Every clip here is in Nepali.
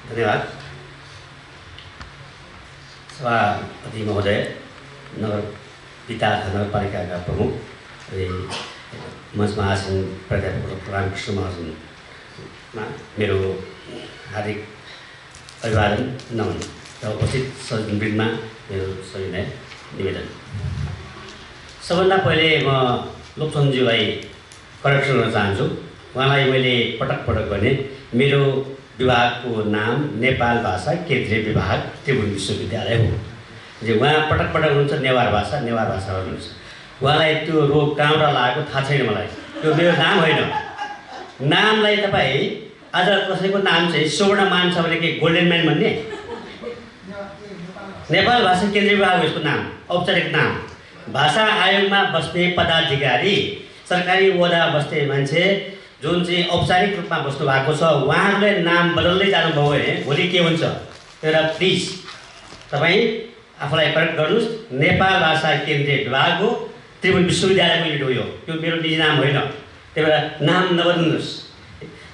धन्यवाद। सभापति महोदय, नगर पिता नगरपालिकाका प्रमुख मञ्चमा आसन प्राध्यापक रामकृष्ण महाजनमा मेरो हार्दिक अभिवादन नमन र उपस्थित सज्जनवृन्दमा मेरो सविनय निवेदन। सबभन्दा पहिले म लोकचन्दज्यूलाई करेक्सन गर्न चाहन्छु। उहाँलाई मैले पटक पटक भने मेरो विभागको नाम नेपाल भाषा केन्द्रीय विभाग त्रिभुवन विश्वविद्यालय हो। उहाँ पटक पटक हुनुहुन्छ नेवार भाषा भन्नुहुन्छ। उहाँलाई त्यो रोग कहाँबाट लागेको थाहा छैन मलाई। त्यो मेरो नाम होइन। नामलाई तपाईँ आज कसैको नाम चाहिँ स्वर्णमान छ भने के गोल्डन म्यान भन्ने? नेपाल भाषा केन्द्रीय विभाग हो यसको नाम, औपचारिक नाम। भाषा आयोगमा बस्ने पदाधिकारी, सरकारी ओहदा बस्ने मान्छे जुन चाहिँ औपचारिक रूपमा बस्नु भएको छ, उहाँहरूले नाम बदल्दै जानुभयो भने भोलि के हुन्छ? एउटा प्लिज तपाईँ आफूलाई करेक्ट गर्नुहोस्। नेपाल भाषा केन्द्रीय विभाग हो, त्रिभुवन विश्वविद्यालयको युनिट हो यो। त्यो मेरो निजी नाम होइन। त्यही भएर नाम नबदल्नुहोस्।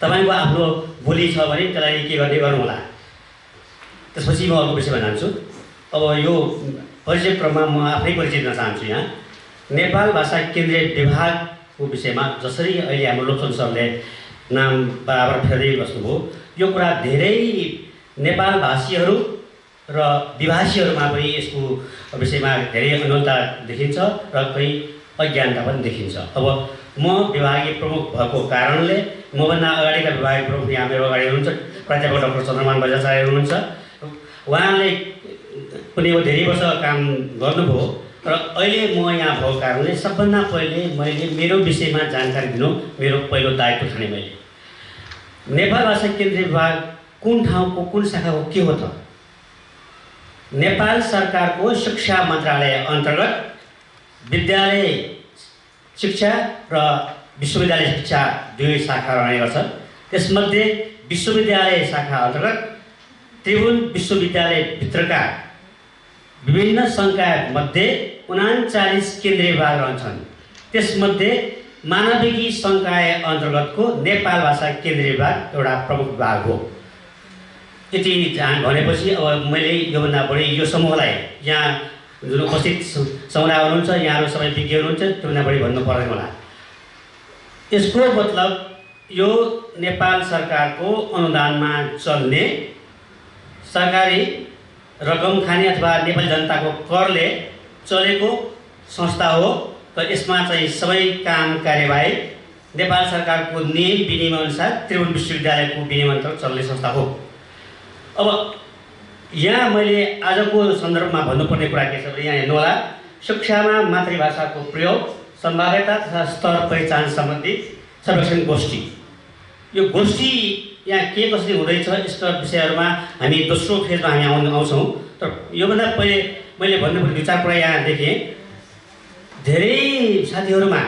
तपाईँको आफ्नो बोली छ भने त्यसलाई के गर्ने गर्नु होला। त्यसपछि म अर्को विषयमा जान्छु। अब यो परिचय क्रममा म आफै परिचय दिन चाहन्छु। यहाँ नेपाल भाषा केन्द्रीय विभागको विषयमा जसरी अहिले हाम्रो लोकचन्द सरले नाम बराबर फेर्दै बस्नुभयो, यो कुरा धेरै नेपाल भाषीहरू र विभाषीहरूमा पनि यसको विषयमा धेरै अन्योलता देखिन्छ र कहीँ अज्ञानता पनि देखिन्छ। अब म विभागीय प्रमुख भएको कारणले मभन्दा अगाडिका विभागीय प्रमुख यहाँ मेरो अगाडि हुनुहुन्छ, प्राध्यापक डाक्टर चन्द्रमान बजाचार्य हुनुहुन्छ। उहाँले पनि धेरै वर्ष काम गर्नुभयो र अहिले म यहाँ भएको कारणले सबभन्दा पहिले मैले मेरो विषयमा जानकारी दिनु मेरो पहिलो दायित्व ठाने। मैले नेपाल भाषा केन्द्रीय विभाग कुन ठाउँको कुन शाखाको के हो त? नेपाल सरकारको शिक्षा मन्त्रालय अन्तर्गत विद्यालय शिक्षा र विश्वविद्यालय शिक्षा दुई शाखा रहने गर्छ। त्यसमध्ये विश्वविद्यालय शाखा अन्तर्गत त्रिभुवन विश्वविद्यालयभित्रका विभिन्न संकायमध्ये 39 केन्द्रीय विभाग रहन्छन्। त्यसमध्ये मानविकी संकाय अन्तर्गतको नेपाल भाषा केन्द्रीय विभाग एउटा प्रमुख विभाग हो। यति भनेपछि अब मैले योभन्दा बढी यो समूहलाई यहाँ जुन उपस्थित समुदाय हुनुहुन्छ, यहाँहरू सबै विज्ञ हुनुहुन्छ, त्योभन्दा बढी भन्नु पर्दैन होला। यसको मतलब यो नेपाल सरकारको अनुदानमा चल्ने सरकारी रकम खाने अथवा नेपाली जनताको करले चलेको संस्था हो। र यसमा चाहिँ सबै काम कार्यवाही नेपाल सरकारको नियम विनियम अनुसार त्रिभुवन विश्वविद्यालयको विनियम अन्तर्गत चल्ने संस्था हो। अब यहाँ मैले आजको सन्दर्भमा भन्नुपर्ने कुरा के छ भने यहाँ हेर्नुहोला, शिक्षामा मातृभाषाको प्रयोग, सम्भाव्यता तथा स्तर पहिचान सम्बन्धी सर्वेक्षण गोष्ठी। यो गोष्ठी यहाँ के कसरी हुँदैछ यस्ता विषयहरूमा हामी दोस्रो फेजमा हामी आउँछौँ। तर योभन्दा पहिले मैले भन्नुपर्ने दुई चार कुरा यहाँ देखेँ। धेरै साथीहरूमा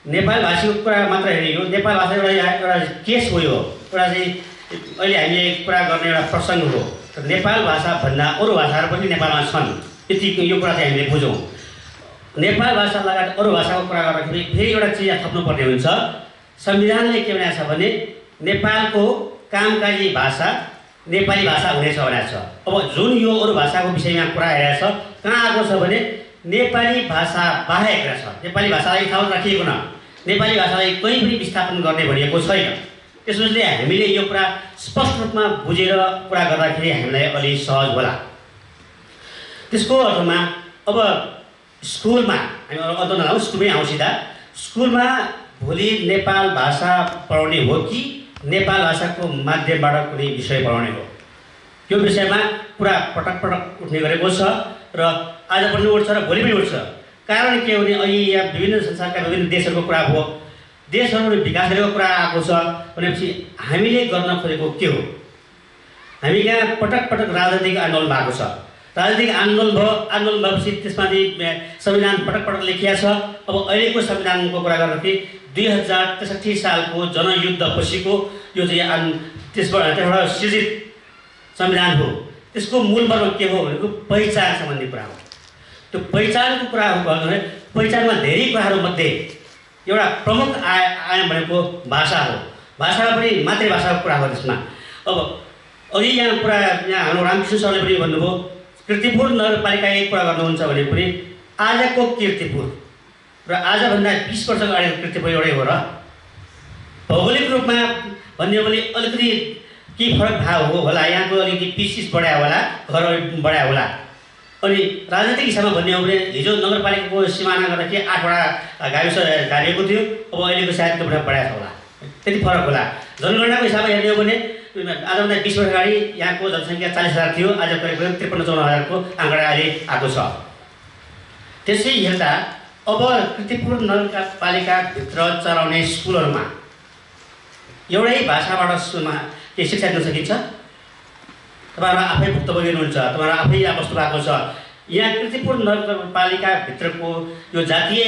नेपाल भाषीको कुरा मात्र हेरियो, नेपाल भाषा एउटा केस हो। यो एउटा चाहिँ अहिले हामीले कुरा गर्ने एउटा प्रसङ्ग हो। नेपाल भाषाभन्दा अरू भाषाहरू पनि नेपालमा छन्, यति यो कुरा चाहिँ हामीले बुझौँ। नेपाल भाषा लगायत अरू भाषाको कुरा गर्दाखेरि फेरि एउटा चिज यहाँ थप्नुपर्ने हुन्छ। संविधानले के भनेको छ भने नेपालको कामकाजी भाषा नेपाली भाषा हुनेछ भनेको छ। अब जुन यो अरू भाषाको विषयमा कुरा हेरेको छ कहाँ आएको छ भने नेपाली भाषा बाहेक रहेछ। नेपाली भाषालाई ठाउँ राखिएको न, नेपाली भाषालाई कहीँ पनि विस्थापन गर्ने भनिएको छैन। त्यसैले हामीले यो कुरा स्पष्ट रूपमा बुझेर कुरा गर्दाखेरि हामीलाई अलि सहज होला। त्यसको अर्थमा अब स्कुलमा हामी अन्तमा नआउँ, स्कुलमै आउँ सिधा। स्कुलमा भोलि नेपाल भाषा पढाउने हो कि नेपाल भाषाको माध्यमबाट कुनै विषय पढाउने हो, त्यो विषयमा कुरा पटक पटक उठ्ने गरेको छ र आज पनि उठ्छ र भोलि पनि उठ्छ। कारण के हो भने अहिले यहाँ विभिन्न संसारका विभिन्न देशहरूको कुरा हो, देशहरू विकास गरेको कुरा आएको छ भनेपछि हामीले गर्न खोजेको के हो? हामी यहाँ पटक पटक राजनीतिक आन्दोलन भएको छ। राजनीतिक आन्दोलन भएपछि त्यसमाथि संविधान पटक पटक लेखिया छ। अब अहिलेको संविधानको कुरा गर्दाखेरि 2063 सालको जनयुद्धपछिको यो चाहिँ त्यसबाट सृजित संविधान हो। त्यसको मूल मर्म के हो भनेको पहिचान सम्बन्धी कुरा हो। त्यो पहिचानको कुरा गर्नु पहिचानमा धेरै कुराहरूमध्ये एउटा प्रमुख आयाम भनेको भाषा हो। भाषामा पनि मातृभाषाको कुरा हो। त्यसमा अब अघि यहाँ कुरा यहाँ हाम्रो रामकृष्ण सरले पनि भन्नुभयो कीर्तिपुर नगरपालिका एक कुरा गर्नुहुन्छ भने पनि आजको कीर्तिपुर र आजभन्दा 20 वर्ष अगाडिको कीर्तिपुर एउटै हो र भौगोलिक रूपमा भन्ने हो भने अलिकति के फरक भाव हो होला यहाँको अलिकति पिसिस बढायो होला घर बढायो होला अनि राजनीतिक हिसाबमा भन्ने हो भने हिजो नगरपालिकाको सिमाना गर्दाखेरि 8वटा गाविस गाडिएको थियो अब अहिलेको सायद त्यो बढाएको होला त्यति फरक होला जनगणनाको हिसाबमा हेर्ने हो भने आजभन्दा 20 वर्ष अगाडि यहाँको जनसङ्ख्या 40,000 थियो आज करिब 53-54,000 को आँकडा अहिले आएको छ त्यसै हेर्दा अब कीर्तिपुर नगरपालिकाभित्र चलाउने स्कुलहरूमा एउटै भाषाबाट के शिक्षा दिन सकिन्छ तपाईहरु आफै भुक्तभोगी हुनुहुन्छ तपाईहरु आफै यहाँ बस्नु भएको छ यहाँ कीर्तिपुर नगरपालिकाभित्रको यो जातीय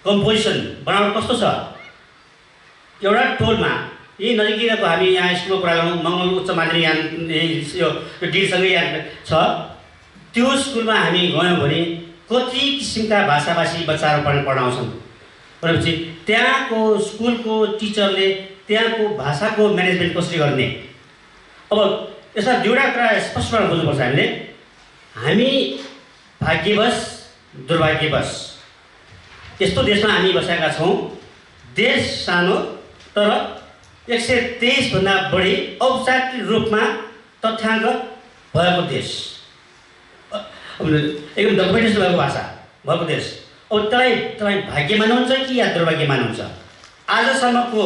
कम्पोजिसन बनावट कस्तो छ एउटा टोलमा यही नजिकैको हामी यहाँ स्कुलको कुरा गरौँ मङ्गल उच्च माध्यमिक यो डिलसँगै यहाँ छ त्यो स्कुलमा हामी गयौँ भने कति किसिमका भाषाभाषी बच्चाहरू पढाउँछन् भनेपछि त्यहाँको स्कुलको टिचरले त्यहाँको भाषाको म्यानेजमेन्ट कसरी गर्ने अब यसमा दुईवटा कुरा स्पष्ट रूपमा बुझ्नुपर्छ हामी भाग्यवश दुर्भाग्यवश यस्तो देशमा हामी बसेका छौँ देश सानो तर 123 भन्दा बढी औपचारिक रूपमा तथ्याङ्क भएको देश एकदम डकुमेन्टेसन भएको भाषा भएको देश अब तपाईँ भाग्य मान्नुहुन्छ कि या दुर्भाग्य मान्नुहुन्छ आजसम्मको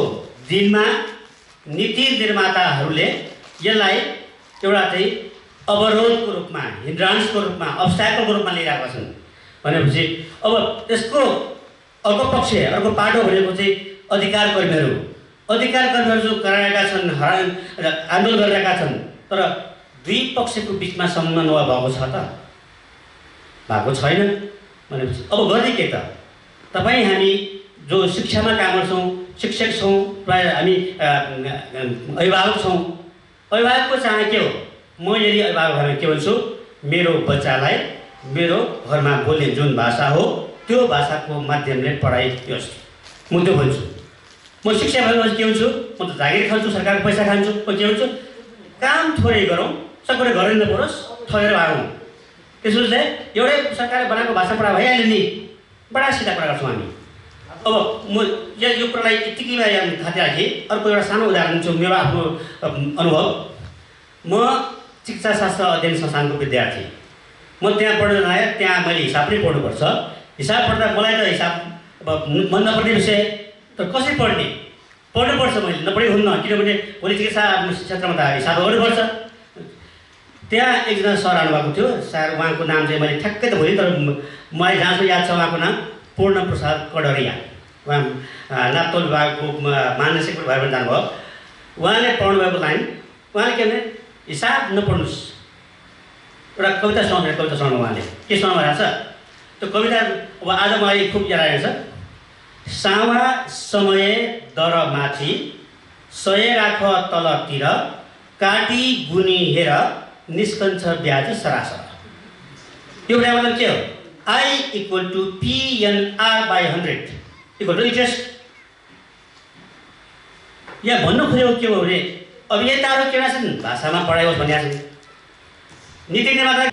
दिनमा नीति निर्माताहरूले यसलाई एउटा चाहिँ अवरोधको रूपमा हिन्ड्रान्सको रूपमा अब्स्ट्याकलको रूपमा लिइरहेका छन् भनेपछि अब यसको अर्को पक्ष अर्को पाटो भनेको चाहिँ अधिकार कर्मीहरू जो कराएका छन् आन्दोलन गरिरहेका छन् तर दुई पक्षको बिचमा समन्वय भएको छ त भएको छैन भनेपछि अब गर्ने के त तपाईँ हामी जो शिक्षामा काम गर्छौँ शिक्षक छौँ प्रायः हामी अभिभावक छौँ अभिभावकको चाहना के हो म यदि अभिभावक भएर के भन्छु मेरो बच्चालाई मेरो घरमा बोल्ने जुन भाषा हो त्यो भाषाको माध्यमले पढाइ होस् म त्यो भन्छु म शिक्षा भएर के हुन्छु म त जागिर खान्छु सरकारको पैसा खान्छु म के हुन्छु काम थोरै गरौँ सबैले घरै नपरोस् ठगेर भागौँ त्यसो चाहिँ एउटै सरकारले बनाएको भाषा पढा भइहाल्यो नि बडा सिधा कुरा गर्छौँ हामी अब म यो कुरालाई यतिकै थाहा राखेँ अर्को एउटा सानो उदाहरण दिन्छु मेरो आफ्नो अनुभव म शिक्षा शास्त्र अध्ययन संस्थानको विद्यार्थी म त्यहाँ पढ्न आएँ त्यहाँ मैले हिसाब पनि पढ्नुपर्छ हिसाब पढ्दा मलाई त हिसाब मन नपर्ने विषय तर कसरी पढ्नुपर्छ मैले नपढे हुन्न किनभने भोलि चिकित्सा क्षेत्रमा त हिसाब गर्नुपर्छ त्यहाँ एकजना सर आउनुभएको थियो सर उहाँको नाम चाहिँ मैले ठ्याक्कै त भोलि तर मलाई जहाँसम्म याद छ उहाँको नाम पूर्ण प्रसाद कडरिया उहाँ नाप्तोल विभागको महानिर्देशक भएर जानुभयो उहाँले पढ्नुभएको लाइन उहाँले के भने हिसाब नपढ्नुहोस् एउटा कविता सुनाउनु उहाँले के सुनाउनु भएको छ त्यो कविता अब आज मलाई खुब याद आएको छ सावा समय दर माथि सय राख तलतिर काटी गुनी हेर निस्कन्छ ब्याज सरासर यो कुरा मतलब के हो I equal to PNR/100 equal to interest यहाँ भन्नु खोजेको के हो भने अभियन्ताहरू के छन् भाषामा पढाइ होस् भनेका छन् नीति निर्माता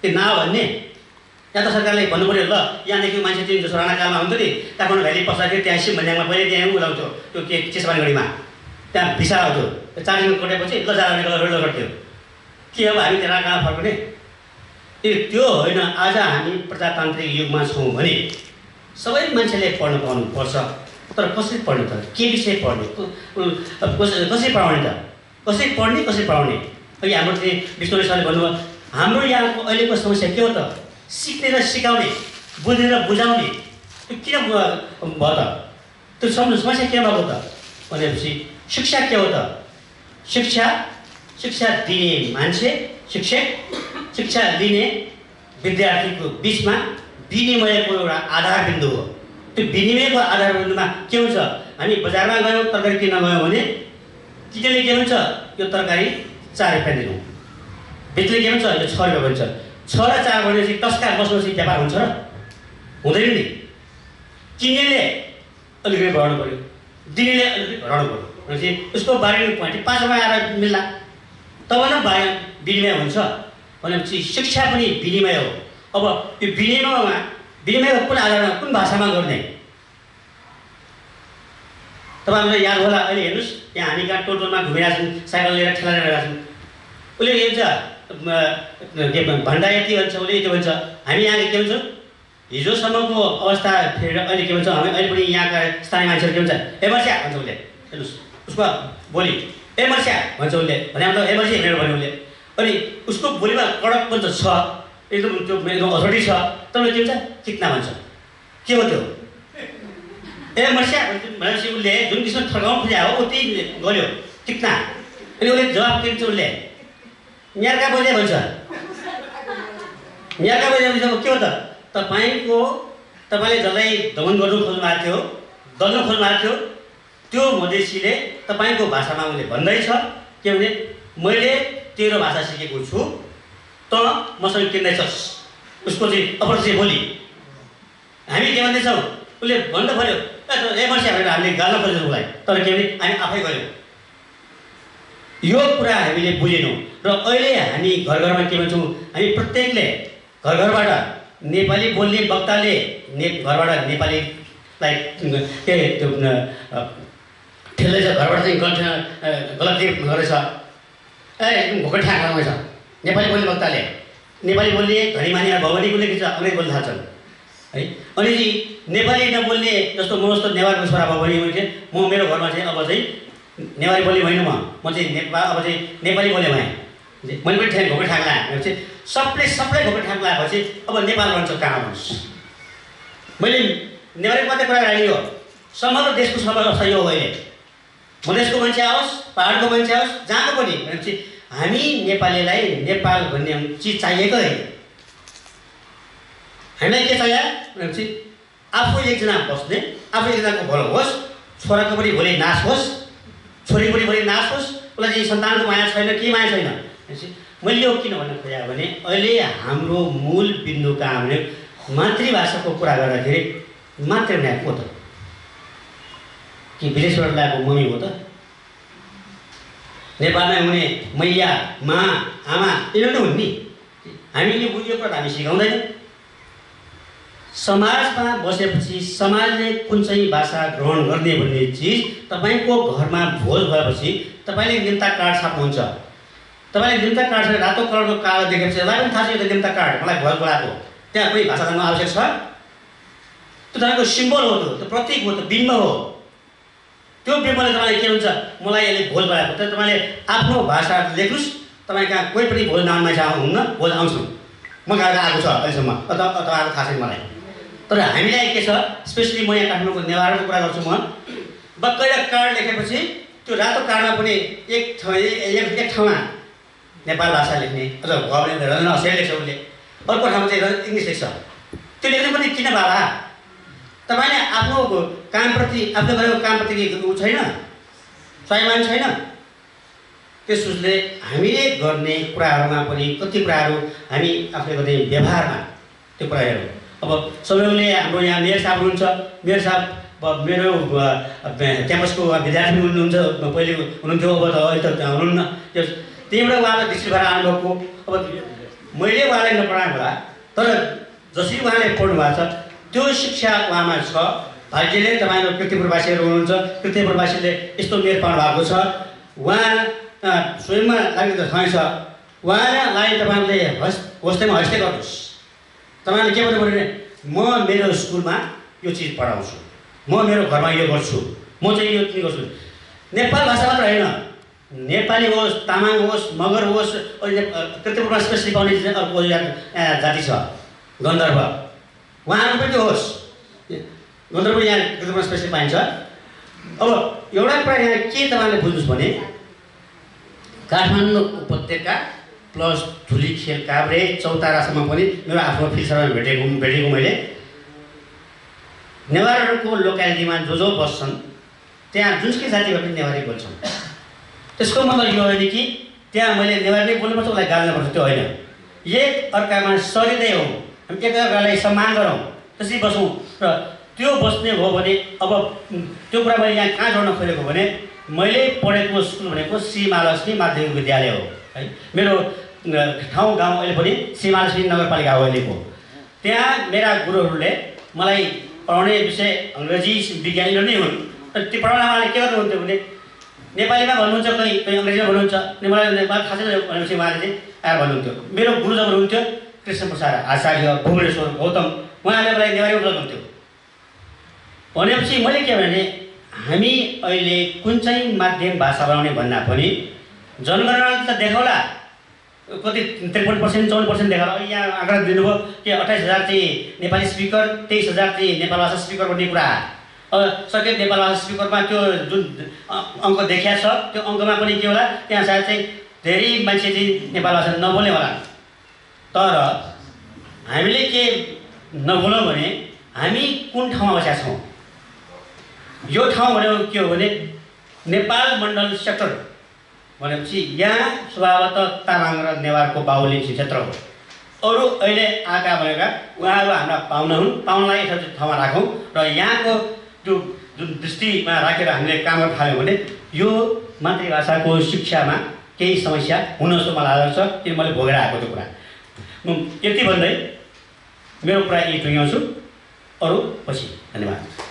त्यो न भन्ने यहाँ त सरकारले भन्नु पर्यो ल यहाँदेखि मान्छे चाहिँ जस्तो राणाकालमा हुन्थ्यो नि काठमाडौँ भ्याली पस्दाखेरि त्यहाँ सिमभन्ज्याङमा पहिले त्यहाँ उलाउँथ्यो त्यो के चिसबानगढीमा त्यहाँ भिसा आउँथ्यो 4 दिन कोटेपछि ल जाने रोड गर्थ्यो के अब हामी त्यहाँ कहाँ फर्कने त्यो होइन आज हामी प्रजातान्त्रिक युगमा छौँ भने सबै मान्छेले पढ्न पाउनुपर्छ तर कसरी पढ्ने त के विषय पढ्ने कसरी पढाउने त कसरी पढ्ने कसरी पढाउने अघि हाम्रो चाहिँ विष्णु सरले भन्नुभयो हाम्रो यहाँको अहिलेको समस्या के हो त सिक्ने र सिकाउने बुझ्ने र बुझाउने त्यो किन भयो त त्यो समस्या के भएको त भनेपछि शिक्षा के हो त शिक्षा दिने मान्छे शिक्षक शिक्षा लिने विद्यार्थीको बिचमा विनिमयको एउटा आधारबिन्दु हो त्यो विनिमयको आधारबिन्दुमा के हुन्छ हामी बजारमा गयौँ तरकारी किन्न गयौँ भने किनेले के भन्छ यो तरकारी 4 रुपियाँ दिनु बेच्ने के भन्छ यो 6 रुपियाँ भन्छ 6 र 4 भनेपछि टस्का बस्नुहोस् व्यापार हुन्छ र हुँदैन नि किनेले अलिकति बढाउनु पर्यो दिनेले अलिकति घटाउनु पर्यो भनेपछि उसको बार्गेनिङ पोइन्ट 5 रुपियाँ आएर मिल्ला तब न विनिमय हुन्छ भनेपछि शिक्षा पनि विनिमय हो। अब यो विनिमय कुन आधारमा कुन भाषामा गर्ने तपाईँहरूलाई याद होला। अहिले हेर्नुहोस् यहाँ हामी कहाँ टोटोलमा घुमिरहेको छौँ, साइकल लिएर ठेला लिएर गएको छौँ। उसले के भन्छ भण्डा यति भन्छ, उसले यति भन्छ। हामी यहाँ के भन्छौँ हिजोसम्मको अवस्था फेरेर अहिले के भन्छ हामी अहिले पनि यहाँका स्थानीय मान्छेहरू के भन्छ ए मर्स्या भन्छ उसले। हेर्नुहोस् उसको बोली ए मर्स्या भन्छ उसले भने मतलब ए मर्स्या भनेर भन्यो उसले। अनि उसको बोलीमा कडक पनि छ, एकदम त्यो एकदम अथोरिटी छ। तर के भन्छ चिक्ना भन्छ। के हो त्यो ए मर्स्या भनेपछि उसले जुन किसिमले थर्काउनु खोजे हो उति गर्यो चिक्ना। अनि उसले जवाब के दिन्छ उसले न्यार्का बजे भन्छ। न्यार्का बजे भन्छ के हो त तपाईँले जसलाई दमन गर्नु खोज्नु भएको थियो, दल्न खोज्नु भएको थियो, त्यो मधेसीले तपाईँको भाषामा उसले भन्दैछ के भने मैले तेरो भाषा सिकेको छु त मसँग किन्दैछस्। उसको चाहिँ अप्रत्यक्ष बोली हामी के भन्दैछौँ उसले भन्न पर्यो ए मर्स्या भनेर हामीले गाल्न खोजेको उसलाई। तर के भने हामी आफै गऱ्यौँ। यो कुरा हामीले बुझेनौँ र अहिले हामी घर घरमा के भन्छौँ हामी प्रत्येकले घर घरबाट नेपाली बोल्ने वक्ताले घरबाट नेपालीलाई के त्यो ठेल्दैछ, घरबाट चाहिँ गलत गरेछ ए भोकै ठाक छ। नेपाली बोल्ने वक्ताले नेपाली बोल्ने धनीमानी भवानी बोल्ने के छ अङ्ग्रेजी बोल्न थाल्छन् है। अनि चाहिँ नेपाली नबोल्ने जस्तो म जस्तो नेवारको छोरा भवानी मैले म मेरो घरमा चाहिँ अब चाहिँ नेवारी बोल्ने होइन, म चाहिँ अब चाहिँ नेपाली बोल्ने भएँ। मैले पनि ठ्याक भोकै ठाक लगाएँ भनेपछि सबलाई भोकै ठाक लगाएपछि अब नेपाल भन्छ कहाँ भन्नुहोस्। मैले नेवारीको मात्रै कुरा राखेको समग्र देशको अवस्था यो हो। अहिले मधेसको मान्छे आओस्, पहाडको मान्छे आओस्, जहाँको पनि भनेपछि हामी नेपालीलाई नेपाल भन्ने चिज चाहिएको होइन। हामीलाई के चाहियो भनेपछि आफू एकजना बस्ने, आफू एकजनाको भलो होस्, छोराको पनि भोलि नाश होस्, छोरीको पनि भोलि नाश होस्, उसलाई चाहिँ सन्तानको माया छैन के माया छैन भनेपछि मैले यो किन भन्न खोजेँ भने अहिले हाम्रो मूल बिन्दु कहाँ भने मातृभाषाको कुरा गर्दाखेरि मातृभाषा को त कि विदेशबाट ल्याएको मम्मी हो त? नेपालमै हुने मैया मा आमा यिनीहरू नै हुन् नि। हामीले यो कुरा हामी सिकाउँदैनौँ। समाजमा बसेपछि समाजले कुन चाहिँ भाषा ग्रहण गर्ने भन्ने चिज तपाईँको घरमा भोज भएपछि तपाईँले निम्ता कार्ड छाप्नुहुन्छ। तपाईँले निम्ता कार्ड छ रातो कलरको कार्ड देखेपछि मलाई पनि थाहा छ यो त निम्ता कार्ड मलाई भोज बोलाएको, त्यहाँ कोही भाषा जान्नु आवश्यक छ? त्यो तपाईँको सिम्बल हो, त्यो प्रतीक हो, त्यो बिम्ब हो। त्यो बिम्बले तपाईँले के हुन्छ मलाई यसले भोज बोलाएको। तर तपाईँले आफ्नो भाषा लेख्नुहोस्, तपाईँ कहाँ कोही पनि भोज नआउने मान्छे हुन्न, भोज आउँछु म कहाँ आएको छ अहिलेसम्म अथवा आएको थाहा छैन मलाई। तर हामीलाई के छ स्पेसली म यहाँ काठमाडौँको नेवारको कुरा गर्छु। म बक्कैला कार्ड लेखेपछि त्यो रातो कार्डमा पनि एक ठाउँमा नेपाल भाषा लेख्ने अथवा गभर्मेन्ट असली लेख्छ उसले, अर्को ठाउँमा चाहिँ इङ्ग्लिस लेख्छ। त्यो लेख्नु पनि किन बाबा? तपाईँले आफ्नो कामप्रति आफ्नो गरेको कामप्रति ऊ छैन, स्वाभिमान छैन। त्यसले हामीले गर्ने कुराहरूमा पनि कति कुराहरू हामी आफूले गर्ने व्यवहारमा त्यो कुराहरू अब सबैले हाम्रो यहाँ मेयर साहब हुनुहुन्छ। मेयर साहब मेरो क्याम्पसको विद्यार्थी हुनुहुन्छ, पहिले हुनुहुन्थ्यो, अब त अहिले त हुनुहुन्न। त्यहीँबाट उहाँलाई डिस्ट्रिक्ट भएर आउनुभएको। अब मैले उहाँलाई नपढाएँ होला, तर जसरी उहाँले पढ्नु भएको छ त्यो शिक्षा उहाँमा छ। भाग्यले तपाईँको कृतिपुरवासीहरू हुनुहुन्छ, कृतिपुरवासीले यस्तो मेयर पाउनु भएको छ। उहाँ स्वयंमा लाग्ने त ठाउँ छ, उहाँलाई तपाईँले होस्टेलमा हस्ते गर्नुहोस्। तपाईँले के भन्नु पऱ्यो भने म मेरो स्कुलमा यो चिज पढाउँछु, म मेरो घरमा यो गर्छु, म चाहिँ यो के गर्छु। नेपाल भाषा मात्र होइन, नेपाली होस्, तामाङ होस्, मगर होस्, कृतिपुरमा स्पेसली पाउने अर्को जाति छ गन्धर्व, उहाँहरू पनि होस्। गन्धर्व यहाँ कृतिपुरमा स्पेसली पाइन्छ। अब एउटा कुरा यहाँ के तपाईँले बुझ्नुहोस् भने काठमाडौँ उपत्यका प्लस धुलीखेल काभ्रे चौतारासम्म पनि मेरो आफ्नो फिल्डसम्म भेटेको मैले नेवारहरूको लोकालिटीमा जो बस्छन् त्यहाँ जुनसुकै जातिबाट पनि नेवारी बोल्छन्। त्यसको मतलब यो होइन कि त्यहाँ मैले नेवारी नै बोल्नुपर्छ उसलाई गाल्नुपर्छ, त्यो होइन। एक अर्कामा सरिँदै हौँ, हामी एक अर्कालाई सम्मान गरौँ, त्यसरी बसौँ। र त्यो बस्ने हो भने अब त्यो कुरा मैले यहाँ कहाँ जोड्न खोजेको भने मैले पढेको स्कुल भनेको श्री महालक्ष्मी माध्यमिक विद्यालय हो। है। मेरो ठाउँ गाउँ अहिले पनि सिमालसी नगरपालिका हो अहिलेको। त्यहाँ मेरा गुरुहरूले मलाई पढाउने विषय अङ्ग्रेजी विज्ञान नै हुन्। त्यो पढाउन उहाँले के गर्नुहुन्थ्यो भने नेपालीमा भन्नुहुन्छ, कहीँ अङ्ग्रेजीमा भन्नुहुन्छ। अनि मलाई नेपाल थाहा छैन भनेपछि उहाँले चाहिँ आएर भन्नुहुन्थ्यो। मेरो गुरु जब हुनुहुन्थ्यो कृष्णप्रसाद आचार्य भुवनेश्वर गौतम, उहाँले मलाई नेवारी बोलाउनुहुन्थ्यो। भनेपछि मैले के भने हामी अहिले कुन चाहिँ माध्यम भाषा बनाउने भन्दा पनि जनगणनाले त देखाउला कति 53% 54% देखाउला। यहाँ आँकडा दिनुभयो कि 28,000 चाहिँ नेपाली स्पिकर, 23,000 चाहिँ नेपाल भाषा स्पिकर भन्ने कुरा। सके नेपाल भाषा स्पिकरमा त्यो जुन अङ्क देखिया छ त्यो अङ्कमा पनि के होला, त्यहाँ सायद चाहिँ धेरै मान्छे चाहिँ नेपाल भाषा नबोल्ने होला। तर हामीले के नबोलौँ भने हामी कुन ठाउँमा बसेका छौँ। यो ठाउँ भनेको के हो भने नेपाल मण्डल सेक्टर भनेपछि यहाँ स्वभावतः तामाङ र नेवारको बाहुल्य क्षेत्र हो। अरू अहिले आएका भनेका उहाँहरू हाम्रा पाहुना हुन्। पाहुनालाई एउटा ठाउँमा राखौँ र यहाँको त्यो जुन दृष्टिमा राखेर हामीले काम गर्न थाल्यौँ भने यो मातृभाषाको शिक्षामा केही समस्या हुन जस्तो मलाई लाग्छ, किन मैले भोगेर आएको त्यो कुरा। म यति भन्दै मेरो कुरा यही टुङ्ग्याउँछु, अरू पछि। धन्यवाद।